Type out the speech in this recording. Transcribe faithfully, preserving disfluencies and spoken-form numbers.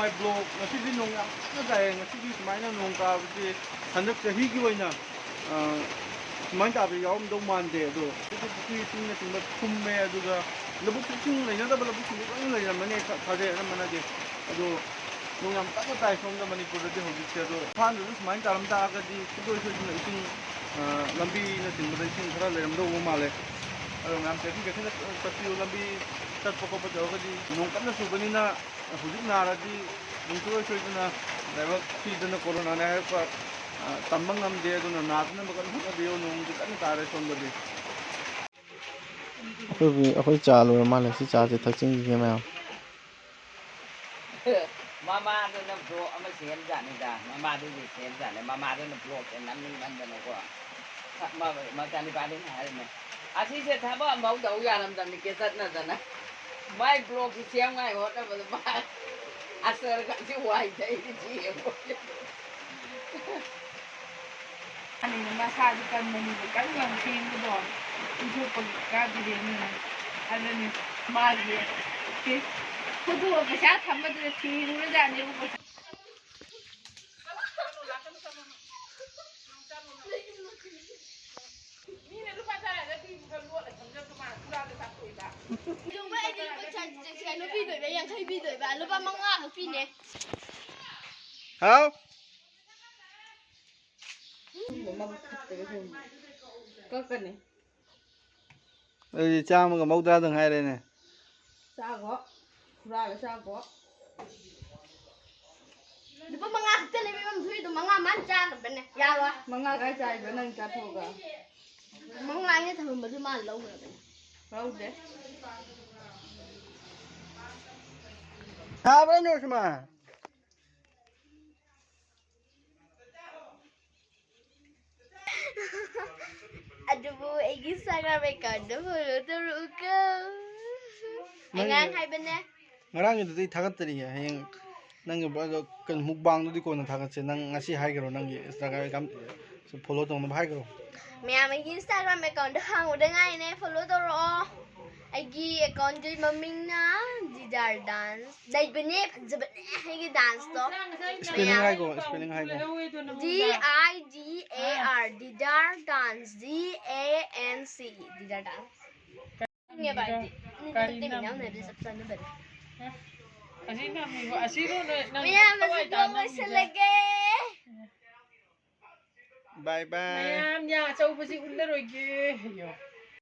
ꯃꯥꯏ block ꯉꯁꯤꯗꯤ ꯅꯣꯡ ꯌꯥꯝ ꯀꯟꯅ ꯇꯥꯏꯌꯦ꯫ ꯉꯁꯤꯗꯤ ꯁꯨꯃꯥꯏꯅ ꯅꯣꯡ ꯇꯥꯕꯁꯦ ꯍꯟꯗꯛ ꯆꯍꯤꯒꯤ ꯑꯣꯏꯅ, ꯑ, ꯁꯨꯃꯥꯏꯅ ꯇꯥꯕ ꯌꯥꯎꯔꯝꯗꯧ ꯃꯥꯟꯗꯦ꯫ ꯑꯗꯣ ꯍꯧꯖꯤꯛꯇꯤ ꯄꯨꯈ꯭ꯔꯤ ꯏꯁꯤꯡꯅꯆꯤꯡꯕ ꯊꯨꯝꯃꯦ, ꯑꯗꯨꯒ ꯂꯧꯕꯨꯛꯁꯨ ꯏꯁꯤꯡ ꯂꯩꯅꯗꯕ ꯂꯧꯕꯨꯛꯁꯤꯡꯗꯤ ꯂꯣꯏꯅ ꯂꯩꯔꯝꯃꯅꯤ ꯊꯥ-, ꯊꯥꯖꯩ ꯑꯅꯝꯕꯅꯗꯤ꯫ ꯑꯗꯣ ꯅꯣꯡ ꯌꯥꯝ ꯀꯟꯅ ꯇꯥꯏ ꯁꯣꯝꯗ ꯃꯅꯤꯄꯨꯔꯗꯗꯤ ꯍꯧꯖꯤꯛꯁꯦ꯫ ꯑꯗꯣ ꯏꯝꯐꯥꯜꯗꯁꯨ ꯁꯨꯃꯥꯏꯅ ꯇꯥꯔꯝ ꯇꯥꯔꯒꯗꯤ ꯁꯨꯡꯁꯣꯏ ꯁꯣꯏꯗꯅ ꯏꯁꯤꯡ, ꯑ, ꯂꯝꯕꯤꯅꯆꯤꯡꯕꯗ ꯏꯁꯤꯡ ꯈꯔ ꯂꯩꯔꯝꯗꯧꯕ ꯃꯥꯜꯂꯦ꯫ ꯑꯗꯣ ꯃꯌꯥꯝ ꯆꯦꯛꯁꯤꯟ ꯆꯦꯛꯁꯤꯟꯅ ꯆꯠꯄꯤꯌꯨ꯫ ꯂꯝꯕꯤ ꯆꯠꯄ ꯈꯣꯠꯄ ꯇꯧꯔꯒꯗꯤ ꯅꯣꯡ ꯀꯟꯅ ꯆꯨꯕꯅꯤꯅ ꯍꯧꯖꯤꯛ ꯅꯥꯔꯗꯤ ꯁꯨꯡꯁꯣꯏ ꯁꯣꯏꯗꯅ ꯂꯥꯏꯕꯛ ꯊꯤꯗꯅ ꯀꯣꯔꯣꯅꯥꯅꯦ ꯍꯥꯏꯔꯛꯄ, ꯑ, ꯇꯝꯕ ꯉꯝꯗꯦ꯫ ꯑꯗꯨꯅ ꯅꯥꯗꯅꯕ ꯀꯟꯅ ꯍꯣꯠꯅꯕꯤꯌꯨ꯫ ꯅꯣꯡꯁꯨ ꯀꯟꯅ ꯇꯥꯔꯦ ꯁꯣꯝꯗꯗꯤ꯫ ꯑꯩꯈꯣꯏ, ꯑꯩꯈꯣꯏ ꯆꯥ ꯂꯣꯏꯔ ꯃꯥꯜꯂꯦ꯫ ꯁꯤ ꯆꯥꯁꯦ ꯊꯛꯆꯤꯟꯈꯤꯒꯦ ꯃꯌꯥꯝ꯫ ꯃꯃꯥꯗꯨꯅ ꯕ꯭ꯂꯣꯛ ꯑꯃ ꯁꯦꯝꯖꯥꯠꯅꯤꯗ, ꯃꯃꯥꯗꯨꯒꯤ ꯁꯦꯝꯖꯥꯠꯅꯤ꯫ ꯃꯃꯥꯗꯨꯅ ꯕ꯭ꯂꯣꯛꯁꯦ ꯅꯝꯅꯤꯡꯃꯟꯗꯅꯀꯣ꯫ ꯃ-, ꯃꯆꯥꯅꯤꯄꯥꯗꯨꯅ ꯍꯥꯏꯔꯤꯅꯦ, "ꯑꯁꯤꯁꯦ ꯊꯕꯛ ꯑꯃꯐꯥꯎ ꯇꯧ ꯌꯥꯔꯝꯗꯕꯅꯤ ꯀꯦ ꯆꯠꯅꯗꯅ꯫ ꯃꯥꯏ ꯕ꯭ꯂꯣꯛꯁꯤ ꯁꯦꯝꯉꯥꯏ ꯍꯣꯠꯅꯕꯗ ꯃꯥ ꯑꯁꯔꯒꯁꯤ ꯋꯥꯏ ꯇꯩꯔꯤꯁꯤ ꯌꯦꯡꯉꯣ꯫" ꯑꯅꯤꯅ ꯃꯁꯥꯁꯨ ꯀꯟꯕꯅꯤꯅ ꯀꯟꯅ ꯂꯪꯊꯦꯡꯕꯗꯣ ꯏꯟꯊꯣꯛꯄꯒꯤ ꯀꯥꯕꯤꯔꯦꯅꯦ꯫ ꯑꯗꯨꯅꯤ ꯃꯥꯒꯤ ꯐꯣꯇꯣ ꯄꯩꯁꯥ ꯊꯝꯕꯗꯨꯗ ꯊꯤꯔꯨꯔꯖꯥꯠꯅꯦꯕꯀꯣ꯫ ꯃꯤꯅ ꯂꯨꯄꯥ ꯇꯔꯥꯗ ꯄꯤꯕ ꯈꯔ ꯂꯣꯠꯂ ꯊꯝꯖꯕꯗꯣ ꯃꯥꯅ ꯍꯨꯔꯥꯜꯂ ꯆꯥꯊꯣꯛꯏꯕ꯫ ꯀꯩꯗꯧꯕꯩ ꯑꯩꯗꯤ ꯂꯨꯄꯥ ꯆ-, ꯆ-, ꯀꯩꯅꯣ ꯄꯤꯗꯣꯏꯕ, ꯌꯥꯡꯈꯩ ꯄꯤꯗꯣꯏꯕ, ꯂꯨꯄꯥ ꯃꯉꯥ ꯈꯛ ꯄꯤꯅꯦ꯫ ꯍꯥꯎ꯫ ꯀꯛꯀꯅꯤ꯫ ꯑꯗꯨꯗꯤ ꯆꯥꯝꯃꯒ ꯃꯧꯗ꯭ꯔꯥꯗꯪ ꯉꯥꯏꯔꯦꯅꯦ꯫ ꯆꯥꯈꯣ꯫ ꯍꯨꯔꯥꯜꯂ ꯆꯥꯈꯣ꯫ ꯂꯨꯄꯥ ꯃꯉꯥ ꯈꯛꯇ ꯂꯩꯕꯤꯐꯝ ꯊꯣꯛꯏꯗꯣ, ꯃꯉꯥ ꯃꯥꯅ ꯆꯥꯅꯕꯅꯦ꯫ ꯌꯥꯔꯣꯏ꯫ ꯃꯉꯥ ꯀꯥꯏ ꯆꯥꯏꯕ ꯅꯪ ꯆꯥꯊꯣꯛꯑꯒ? ꯃꯉꯥ ꯑꯩꯅ ꯊꯝꯃꯝꯕꯗꯨ ꯃꯥꯅ ꯂꯧꯈ꯭ꯔꯕꯅꯦ꯫ ꯂꯧꯗꯦ꯫ ꯇꯥꯕ꯭ꯔꯥ ꯅꯣꯁꯤꯃꯥ? ꯑꯗꯨꯕꯨ ꯑꯩꯒꯤ Instagram account ꯗ follow ꯇꯧꯔꯛꯎꯀꯣ꯫ ꯅꯪ ꯑꯉꯥꯡ ꯍꯥꯏꯕꯅꯦ꯫ ꯉꯔꯥꯡꯒꯤꯗꯨꯗꯤ ꯊꯥꯒꯠꯇꯔꯤꯌꯦ꯫ ꯍꯌꯦꯡ ꯅꯪꯒꯤ ꯕ-, ꯀꯩꯅꯣ, mukbang ꯗꯨꯗꯤ ꯀꯣꯟꯅ ꯊꯥꯒꯠꯁꯦ꯫ ꯅꯪ ꯉꯁꯤ ꯍꯥꯏꯈ꯭ꯔꯣ ꯅꯪꯒꯤ Instagram account follow ꯇꯧꯅꯕ ꯍꯥꯏꯈ꯭ꯔꯣ꯫ ꯃꯌꯥꯝ ꯑꯩꯒꯤ Instagram account ꯗꯣ ꯍꯥꯡꯕꯗ ꯉꯥꯏꯔꯤꯅꯦ, follow ꯇꯧꯔꯛꯑꯣ꯫ ꯑꯩꯒꯤ ꯑꯦꯀꯥꯎꯟꯒꯤ ꯃꯃꯤꯡꯅ ꯗꯤꯗꯥꯔ ꯗꯥꯟꯁ ꯂꯩꯕꯅꯦ꯫ ꯐꯖꯕꯅꯦ ꯑꯩꯒꯤ ꯗꯥꯟꯁꯇꯣ꯫ Spelling ꯍꯥꯏꯒꯣ, spelling ꯍꯥꯏꯒꯣ꯫ D I D A R, Didar dance, D A N C E, Didar dance. ꯈꯪꯉꯦꯕ ꯑꯩꯗꯤ꯫ ꯅꯪꯗꯤ ꯅꯠꯇꯦ, ꯃꯤꯅ ꯍꯧꯅꯕꯗꯤ ꯆꯞ ꯆꯥꯅꯕꯅꯦ꯫ ꯑꯁꯤ ꯅꯝꯃꯤꯕ ꯑꯁꯤꯔꯣ ꯅꯣꯏ ꯅꯪ ꯃꯌꯥꯝ ꯊꯋꯥꯏ ꯑꯁꯤ ꯇꯥꯅ ꯂꯣꯏꯁꯤꯜꯂꯒꯦ꯫ Bye bye. ꯃꯌꯥꯝ ꯌꯥ ꯑꯆꯧꯕꯁꯤ ꯎꯠꯂꯔꯣꯏꯒꯦ꯫